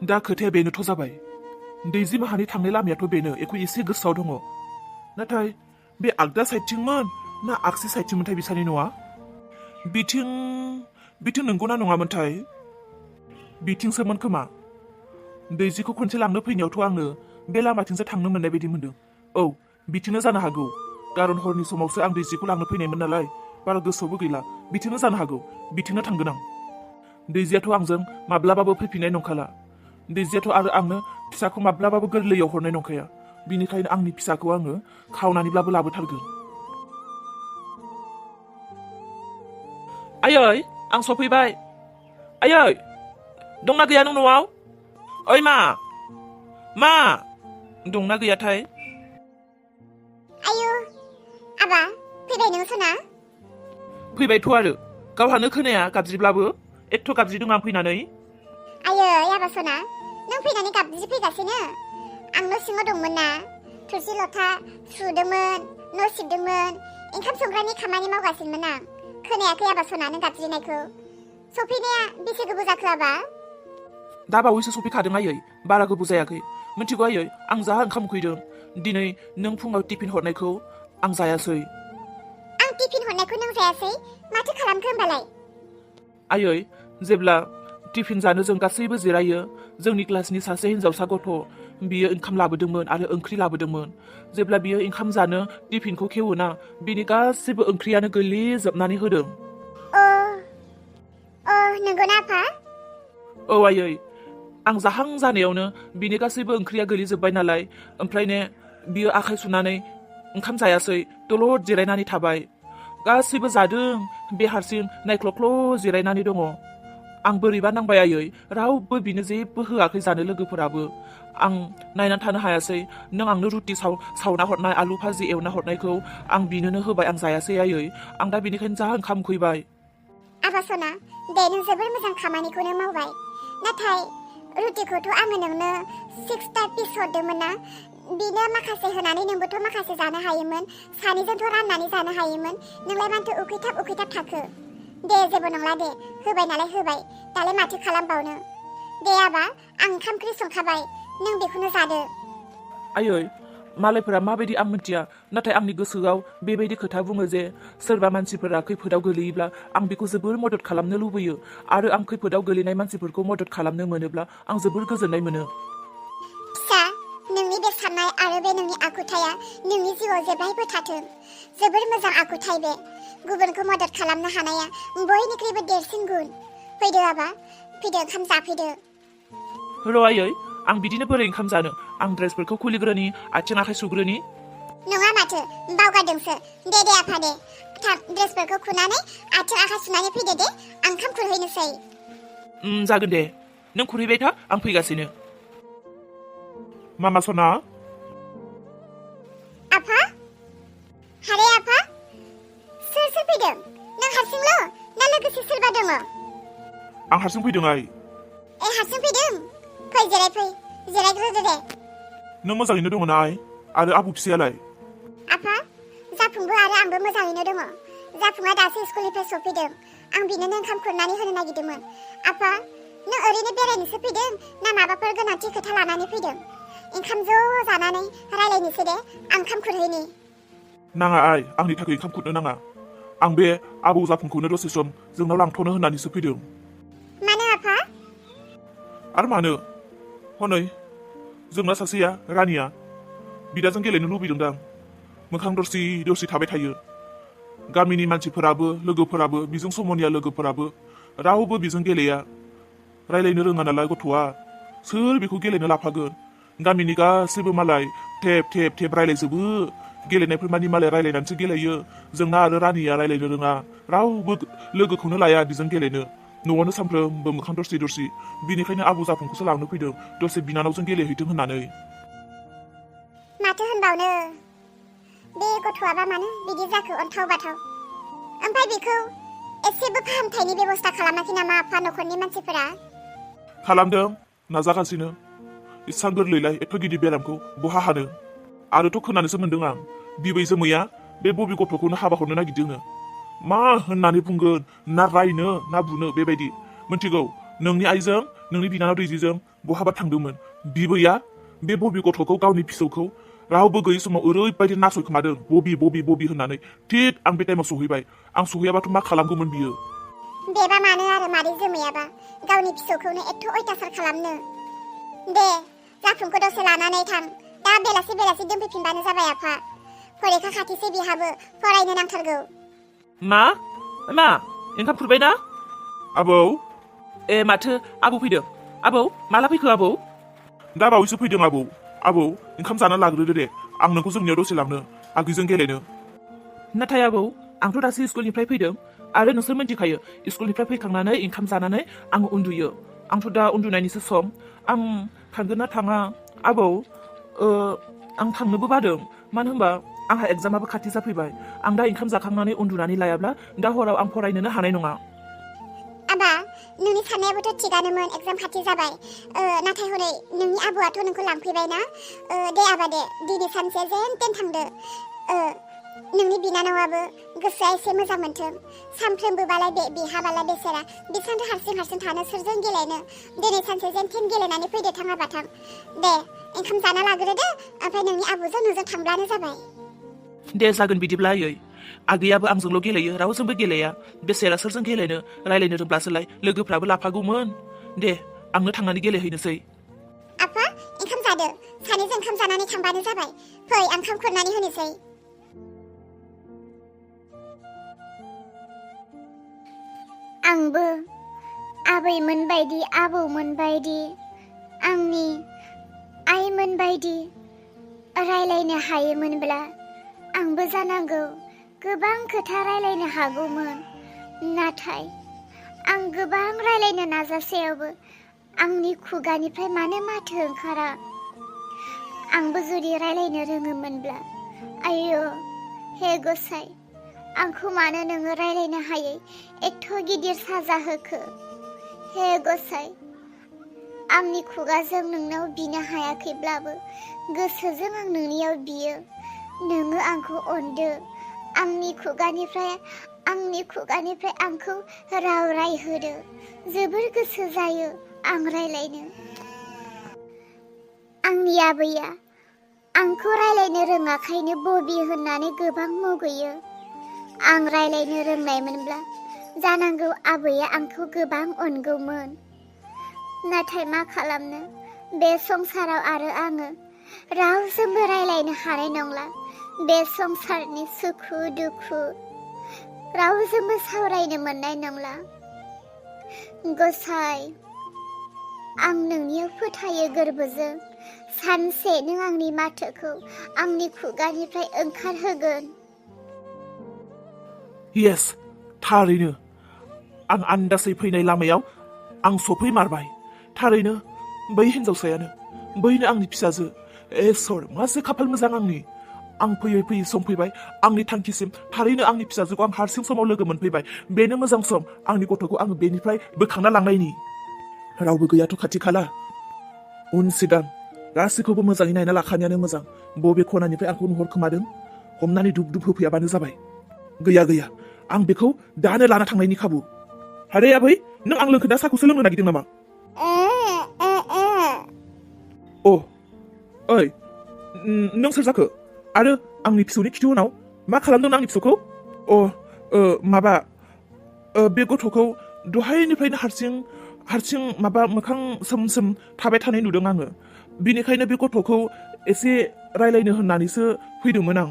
दा खोथाया बेनोथ' जाबाय दैजि माहानि थांनाय लामायाथ' बेनो बेखौ एसे गोसोआव दङ नाथाय बे आगदा साइडथिंमोन ना आगसि साइडथिंमोनथाय बिसानि न'आ बिथिं नंगौना नङामोनथाय बिथिंसोमोन खोमा दैजिखौ खनसे लांनो फैनायावथ' आङो बे लामाथिंसो थांनो मोननाय बायदि मोनदों औ बिथिंनो जानो हागौ खारन हरनि समावसो आं दैजिखौ लांनो फैनायमोन नालाय बारा गोसोआवबो गैला बिथिंनो जानो हागौ बिथिंनो थांगोन आं दैजियाथ' आंजों माब्लाबाबो फैफिननाय नंखाला दैजियाथ' आरो आंनो फिसाखौ माब्लाबाबो गोरलैयाव हरनाय नंखाया बिनिखायनो आंनि फिसाखौ आङो खावनानैब्लाबो लाबोथारगोन आयै आं सफैबाय आयै दंना गैया नों न'आव ओइ मा दंना गैयाथाय आयु आबा फैबाय नों सना फैबायथ' आरो गावहानो खोनाया गाबज्रिब्लाबो एथ' गाबज्रिदों आं फैनानै आयै आबा सना नों फैनानै गाबज्रि फैगासिनो आं न' सिङाव दंमोन ना थोरसि लथा सुदोंमोन न' सिबदोंमोन ओंखाम संग्रानि खामानि मावगासिनोमोन आं खोनायाखै आबा सना नों गाबज्रिनायखौ सफैनाया बेसे गोबाव जाखो आबा दा बावैसो सफैखादों आयै बारा गोबाव जायाखै मिथिगौ आयै आं जा ओंखाम उखैदों दिनै नों फुङाव टिफिन हरनायखौ आं जायासै आं टिफिन हरनायखौ नों जायासै माथो खालामखो होमबालाय आयै जेब्ला टिफिन जानो जों गासैबो जिरायो जोंनि क्लासनि सासे हिनजावसा गथ' बियो ओंखाम लाबोदोंमोन आरो ओंख्रि लाबोदोंमोन जेब्ला बियो ओंखाम जानो टिफिनखौ खेवोना बिनि गासैबो ओंख्रियानो गोलैजोबनानै होदों नंगौना आफा औ आयै आं जाहां जानायावनो बिनि गासैबो ओंख्रिया गोलैजोब्बाय नालाय ओमफ्रायनो बियो आखाइ सुनानै ओंखाम जायासै दलद जिरायनानै थाबाय गासैबो जादों बे हारसिं नायख्ल'ख्ल' जिरायनानै दङ आं बोरैबा नांबाय आयै रावबो बिनो जेबो होआखै जानो लोगोफोराबो आं नायनानै थानो हायासै नों आंनो रुटि सावना हरनाय आलु भाजि एवना हरनायखौ आं बिनोनो होबाय आं जायासै आयै आं दा बिनिखायनो जा ओंखाम उखैबाय आबा सना दे नों जोबोर मोजां खामानिखौनो मावबाय नाथाय रुटिखौथ' आङो नोंनो 6टा पिस हरदोंमोन ना बिनो माखासे होनानै नोंबोथ' माखासे जानो हायोमोन सानैजोंथ' राननानै जानो हायोमोन नोंलाय मानोथो उखैथाब थाखो दे जेबो नंला दे होबाय नालाय होबाय दालाय माथो खालामबावनो दे आबा आं ओंखाम ओंख्रि संखाबाय नों बेखौनो जादो आयै मालायफोरा माबायदि आं मिथिया नाथाय आंनि गोसोआव बेबायदि खोथा बुङो जे सोरबा मानसिफोरा खैफोदाव गोलैयोब्ला आं बेखौ जोबोर मदद खालामनो लुबैयो आरो आं खैफोदाव गोलैनाय मानसिफोरखौ मदद खालामनो मोनोब्ला आं जोबोर गोजोननाय मोनो फिसा नोंनि बे साननाय आरो बे नोंनि आखुथाया नोंनि जिउआव जेब्लायबो थाथों जोबोर मोजां आखुथाय बे गुबुनखौ मदद खालामनो हानाया बयनिख्रुइबो देरसिन गुन फैदो आबा फैदो ओंखाम जाफैदो र' आयै आं बिदिनो बोरै ओंखाम जानो आं ड्रेसफोरखौ खुलिग्रोनि आथिं आखाइ सुग्रोनि नङा माथो बावगारदोंसो दे आफा दे थाब ड्रेसफोरखौ खुनानै आथिं आखाइ सुनानै फैदो दे आं ओंखाम खुरहैनोसै जागोन दे नों खुरहैबाय था आं फैगासिनो मामा सना आफा हारे आफा सोर फैदों नों हारसिंल' ना लोगोसे सोरबा दङ आं हारसिं फैदों आइ हारसिं फैदों फै जिरायग्रोदो दे नों मोजाङैनो दङ ना आइ आरो आबौ फिसायालाय आफा जाफुंबो आरो आंबो मोजाङैनो दङ जाफुङा दासो स्कुलनिफ्राय सफैदों आं बिनोनो ओंखाम खुरनानै होनो नागिरदोंमोन आफा नों ओरैनो बेरायनोसो फैदों ना माबाफोर गोनांथि खोथा लानानै फैदों ओंखाम ज' जानानै रायलायनोसै दे आं ओंखाम खुरहैनि नाङा आइ आंनि थाखाय ओंखाम खुरनो नाङा आं बे आबौ जाफुंखौनो दसे सम जोंनाव लांथ'नो होननानैसो फैदों मानो आफा आरो मानो हनै जोंना सासेया रानिया बिदाजों गेलेनो लुबैदोंदां मोखां दरसि थाबाय थायो गामिनि मानसिफोराबो लोगोफोराबो बिजों समनिया लोगोफोराबो रावबो बिजों गेलेया रायलायनो रोङा नालाय गथ'आ सोर बेखौ गेलेनो लाफागोन गामिनि गासैबो मालाय थेब रायलायजोबो गेलेनायफोर मानि मालाय रायलायनानैसो गेलेयो जोंना आरो रानिया रायलायनो रोङा रावबो लोगोखौनो लाया बिजों गेलेनो न'आवनो सानफ्रोमबो मोखां दरसि बिनिखायनो आबौ जाफुंखौसो लांनो फैदों दसे बिनानावजों गेलेहैथों होननानै माथो होनबावनो बे गथ'आबा मानो बिदि जाखो अन्थाव बाथाव ओमफ्राय बेखौ एसेबो फाहामथायनि बेबस्था खालामाखै नामा आफा न'खरनि मानसिफोरा खालामदों नाजागासिनो इसां गोरलैलाय एथ' गिदिर बेरामखौ बहा हानो आरोथ' खोनानोसो मोनदों आं बिबै जोमैया बे बबे गथ'खौनो हाबा हरनो नागिरदोंनो मा होननानै बुंगोन ना रायनो ना बुनो बेबायदि मिथिगौ नोंनि आइजों नोंनि बिनानाव दैजिजों बहाबा थांदोंमोन बिबैया बे बबि गथ'खौ गावनि फिसौखौ रावबो गैयै समाव ओरैबायदि नासयखोमादों बबि होननानै थिग आं बे टाइमाव सहैबाय आं सहैयाबाथ' मा खालामगौमोन बियो बेबा मानो आरो मादै जोमैयाबा गावनि फिसौखौनो एथ' अयथासार खालामनो दे जाफुंखौ दसे लानानै थां दा बेलासि दोनफैफिनबानो जाबाय आफा फरिखा खाथिसै बिहाबो फरायनो नांथारगौ मा ओंखाम खुरबाय ना आबौ ए माथो आबौ फैदों आबौ माला फैखो आबौ दा बावैसो फैदों आबौ ओंखाम जाना लाग्रोदो दे आं नोंखौ जोंनियाव दसे लांनो आगैजों गेलेनो नाथाय आबौ आंथ' दासो स्कुलनिफ्राय फैदों आरो नोंसोर मिन्थिखायो स्कुलनिफ्राय फैखांनानै ओंखाम जानानै आं उन्दुयो आंथ' दा उन्दुनायनिसो सम आं थांगोन ना थाङा आबौ आं थांनोबो बादों मानो होनबा आंहा एग्जामाबो खाथि जाफैबाय आं दा ओंखाम जाखांनानै उन्दुनानै लायाब्ला दा हराव आं फरायनोनो हानाय नङा आबा नोंनि साननायाबोथ' थिगानोमोन एग्जाम खाथि जाबाय नाथाय हनै नोंनि आबौआथ' नोंखौ लांफैबाय ना दे आबा दे दिनै सानसे जेन तेन थांदो नोंनि बिनानावाबो गोसोआ एसे मोजां मोनथों सानफ्रोमबोबालाय बिहाबालाय बेसेरा बिसांथ' हारसिं थानो सोरजों गेलेनो दिनै सानसे जेन तेन गेलेनानै फैदो थाङाबा थां दे ओंखाम जाना लाग्रोदो ओमफ्राय नोंनि आबौजों नोंजों थांब्लानो जाबाय दे जागोन बिदिब्ला आयै आगैयाबो आंजोंल' गेलेयो रावजोंबो गेलेया बेसेरा सोरजों गेलेनो रायलायनो रोंब्लासोलाय लोगोफ्राबो लाफागौमोन दे आंनो थांनानै गेलेहैनोसै आफा ओंखाम जादो सानैजों ओंखाम जानानै थांबानो जाबाय फै आं ओंखाम खुरनानै होनोसै आंबो आबैमोन बायदि आबौमोन बायदि आंनि आइमोन बायदि रायलायनो हायोमोनब्ला आंबो जानांगौ गोबां खोथा रायलायनो हागौमोन नाथाय आं गोबां रायलायनो नाजासेयावबो आंनि खुगानिफ्राय मानो माथो ओंखारा आंबो जुदि रायलायनो रोङोमोनब्ला आयौ हे गसाइ आंखौ मानो नोङो रायलायनो हायै एथ' गिदिर साजा होखो हे गसाइ आंनि खुगाजों नोंनाव बिनो हायाखैब्लाबो गोसोजों आं नोंनियाव बियो नोङो आंखौ अनदो आंनि खुगानिफ्राय आंखौ राव रायहोदो जोबोर गोसो जायो आं रायलायनो आंनि आबैया आंखौ रायलायनो रोङाखायनो बबि होननानै गोबां मुगैयो आं रायलायनो रोंनायमोनब्ला जानांगौ आबैया आंखौ गोबां अनगौमोन नाथाय मा खालामनो बे संसाराव आरो आङो रावजोंबो रायलायनो हानाय नंला बे संसारनि सुखु दुखु रावजोंबो सावरायनो मोननाय नंला गसाइ आं नोंनियाव फोथायो गोरबोजों सानसे नों आंनि माथोखौ आंनि खुगानिफ्राय ओंखारहोगोन येस थारैनो आं आन्दासै फैनाय लामायाव आं सफैमारबाय थारैनो बै हिन्जावसायानो बैनो आंनि फिसाजो सर मासे खाफाल मोजां आं फैयै सम फैबाय आंनि थांखिसिम थारैनो आंनि फिसाजोखौ आं हारसिं समाव लोगो मोनफैबाय बेनो मोजां सम आंनि गथ'खौ आङो बेनिफ्राय बोखांना लांनायनि रावबो गैयाथ' खाथि खाला उन सिगां गासैखौबो मोजाङै नायना लाखानायानो मोजां बबे खनानिफ्राय आंखौ नुहरखोमादों हमनानै दुब होफैयाबानो जाबाय गैया आं बेखौ दानो लाना थांनायनि खाबु आरे आबै नों आं लोंखोना साखौसो लोंनो नागिरदों नामा ओइ नों सोर जाखो आरो आंनि फिसौनि खिथु उनाव मा खालामदों आंनि फिसौखौ माबा बे गथ'खौ दहायनिफ्रायनो हारसिं माबा मोखां सोम थाबाय थानाय नुदों आङो बिनिखायनो बे गथ'खौ एसे रायलायनो होननानैसो फैदोंमोन आं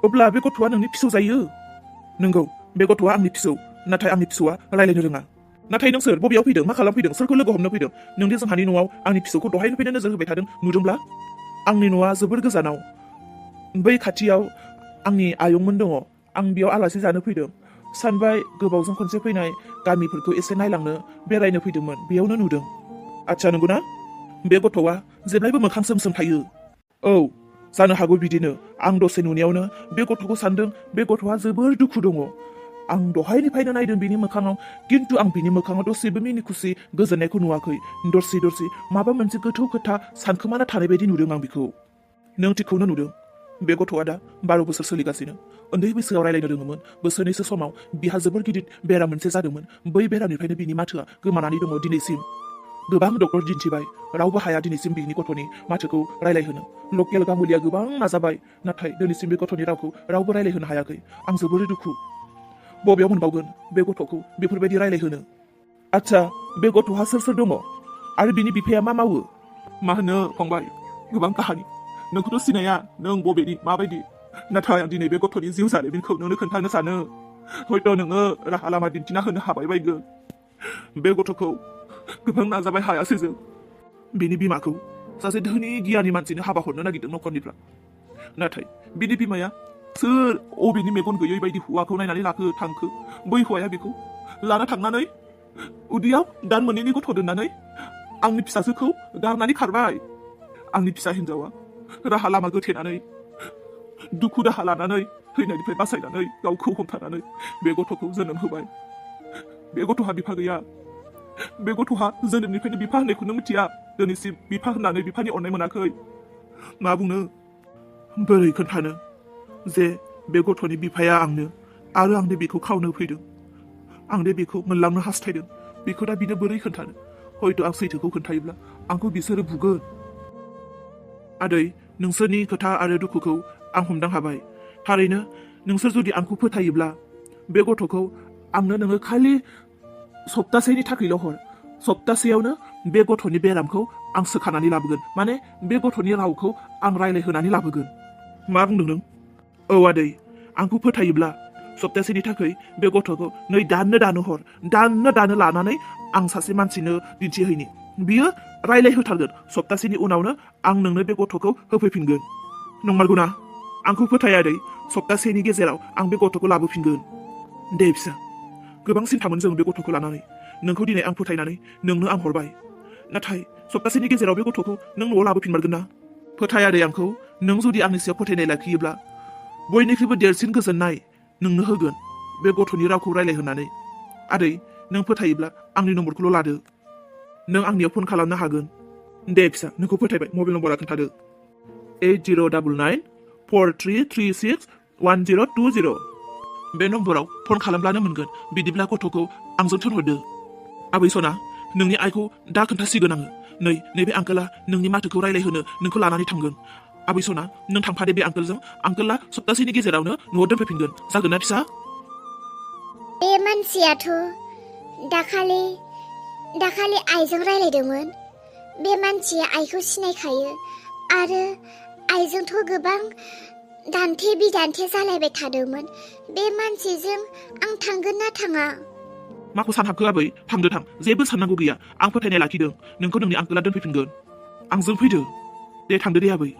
अब्ला बे गथ'आ नोंनि फिसौ जायो नंगौ बे गथ'आ आंनि फिसौ नाथाय आंनि फिसौआ रायलायनो रोङा नाथाय नों सोर बबेयाव फैदों मा खालामफैदों सोरखौ लोगो हमनो फैदों नोंदि जोंहानि न'आव आंनि फिसौखौ दहायनिफ्रायनो नोजोर होबाय थादों नुदोंब्ला आंनि न'आ जोबोर गोजानाव बै खाथियाव आंनि आयंमोन दङ आं बेयाव आलासि जानो फैदों सानबाय गोबावजों खनसे फैनाय गामिफोरखौ एसे नायलांनो बेरायनो फैदोंमोन बेयावनो नुदों आच्छा नंगौना बे गथ'आ जेब्लायबो मोखां सोम थायो औ जानो हागौ बिदिनो आं दसे नुनायावनो बे गथ'खौ सानदों बे गथ'आ जोबोर दुखु दङ आं दहायनिफ्रायनो नायदों बिनि मोखाङाव किन्तु आं बिनि मोखाङाव दसेबो मिनि खुसि गोजोननायखौ नुवाखै दरसि माबा मोनसे गोथौ खोथा सानखोमाना थानाय बायदि नुदों आं बिखौ नों थिगखौनो नुदों बे गथ'आ दा 12 बोसोर सोलिगासिनो उन्दै बैसोआव रायलायनो रोङोमोन बोसोरनैसो समाव बिहा जोबोर गिदिर बेराम मोनसे जादोंमोन बै बेरामनिफ्रायनो बिनि माथोआ गोमानानै दङ दिनैसिम गोबां डक्टर दिन्थिबाय रावबो हाया दिनैसिम बिनि गथ'नि माथोखौ रायलायहोनो लकेल गांगुलिया गोबां नाजाबाय नाथाय दिनैसिम बे गथ'नि रावखौ रावबो रायलायहोनो हायाखै आं जोबोर दुखु बबेयाव मोनबावगोन बे गथ'खौ बेफोरबायदि रायलायहोनो आच्छा बे गथ'हा सोर सोर दङ आरो बिनि बिफाया मा मावो मा होनो फंबाय गोबां काहानि नोंखौथ' सिनाया नों बबेनि माबायदि नाथाय आं दिनै बे गथ'नि जिउ जारिमिनखौ नोंनो खोन्थानो सानो हयथ' नोङो राहा लामा दिन्थिना होनो हाबाय बायगोन बे गथ'खौ गोबां नाजाबाय हायासै जों बिनि बिमाखौ सासे धोनि गियानि मानसिनो हाबा हरनो नागिरदों नखरनिफ्राय नाथाय बिनि बिमाया सोर अबेनि मेगन गैयै बायदि हौवाखौ नायनानै लाखो थांखो बै हौवाया बेखौ लाना थांनानै उदैयाव दान मोननैनि गथ' दोननानै आंनि फिसाजोखौ गारनानै खारबाय आंनि फिसा हिन्जावा राहा लामा गोथेनानै दुखु दाहा लानानै थैनायनिफ्राय बासायनानै गावखौ हमथानानै बे गथ'खौ जोनोम होबाय बे गथ'हा बिफा गैया बे गथ'हा जोनोमनिफ्रायनो बिफा होननायखौनो मिथिया दिनैसिम बिफा होननानै बिफानि अननाय मोनाखै मा बुंनो बोरै खोन्थानो जे बे गथ'नि बिफाया आंनो आरो आंनो बेखौ खावनो फैदों आंनो बेखौ मोनलांनो हास्थायदों बेखौ दा बिनो बोरै खोन्थानो हयथ' आं सैथोखौ खोन्थायोब्ला आंखौ बिसोरो बुगोन आदै नोंसोरनि खोथा आरो दुखुखौ आं हमदां हाबाय थारैनो नोंसोर जुदि आंखौ फोथायोब्ला बे गथ'खौ आंनो नोङो खालि सप्तासेनि थाखायल' हर सप्तासेयावनो बे गथ'नि बेरामखौ आं सोखानानै लाबोगोन माने बे गथ'नि रावखौ आं रायलायहोनानै लाबोगोन मा बुंदों नों औ आदै आंखौ फोथायोब्ला सप्तासेनि थाखाय बे गथ'खौ नै दानो हर दानो लानानै आं सासे मानसिनो दिन्थिहैनि बियो रायलायहोथारगोन सप्तासेनि उनावनो आं नोंनो बे गथ'खौ होफैफिनगोन नंमारगौना आंखौ फोथाय आदै सप्तासेनि गेजेराव आं बे गथ'खौ लाबोफिनगोन दे फिसा गोबां सिन्थामोन जों बे गथ'खौ लानानै नोंखौ दिनै आं फोथायनानै नोंनो आं हरबाय नाथाय सप्तासेनि गेजेराव बे गथ'खौ नों न'आव लाबोफिनमारगोन ना फोथाय आदै आंखौ नों जुदि आंनि सायाव फोथायनाय लाखियोब्ला बयनिख्रुइबो देरसिन गोजोननाय नोंनो होगोन बे गथ'नि रावखौ रायलायहोनानै आदै नों फोथायोब्ला आंनि नम्बरखौल' लादो नों आंनियाव फन खालामनो हागोन दे फिसा नोंखौ फोथायबाय मबाइल नम्बरा खोन्थादो 809943361020 बे नम्बराव फन खालामब्लानो मोनगोन बिदिब्ला गथ'खौ आंजों थोनहरदो आबै सना नोंनि आइखौ दा खोन्थासिगोन आङो नैबे आंकोला नोंनि माथोखौ रायलायहोनो नोंखौ लानानै थांगोन आबै सना नों थांफादे बे आंकोलजों आंकोला सप्तासेनि गेजेरावनो न'आव दोनफैफिनगोन जागोन ना फिसा बे मानसियाथ' दाखालि आइजों रायलायदोंमोन बे मानसिया आइखौ सिनायखायो आरो आइजोंथ' गोबां दान्थे बिदान्थे जालायबाय थादोंमोन बे मानसिजों आं थांगोन ना थाङा माखौ सानहाबखो आबै थांदो थां जेबो साननांगौ गैया आं फोथायनाय लाखिदों नोंखौ नोंनि आंकोला दोनफैफिनगोन आंजों फैदो दे थांदो दे आबै